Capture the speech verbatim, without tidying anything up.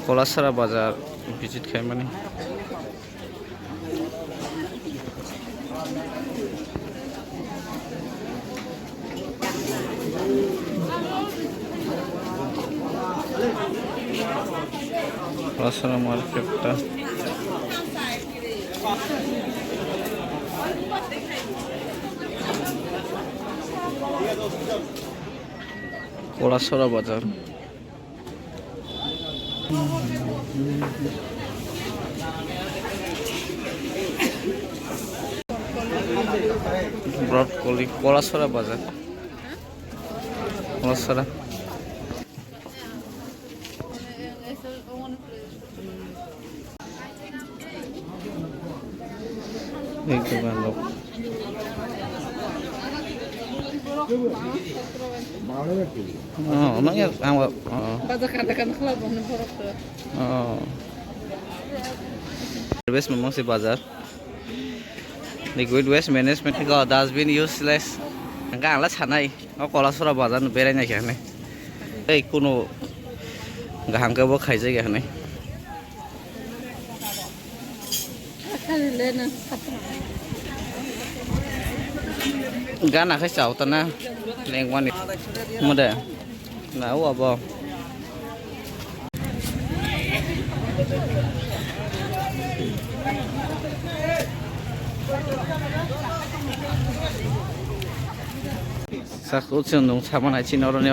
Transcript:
Kolasara bazar visit khaimani. Kolasara market ta. Kolasara bazar. Broccoli, Kolasara bazar. Kolasara. Ini tukang lok. Oh, emangnya ang, oh. Bazar kata-kata kalau bang borok to. Oh. Best memang si bazar. Liquid waste management ko dustbin useless. Ang kang la sanai. O Kolasara bazar no berai nai khe hwnwi. Ei kuno kaham khe bo khaijak ya hwnwi. Gana khai chao ta na lengmani. Mo de. Na o abo. Sak o chwng nung sama nai chini oro ni.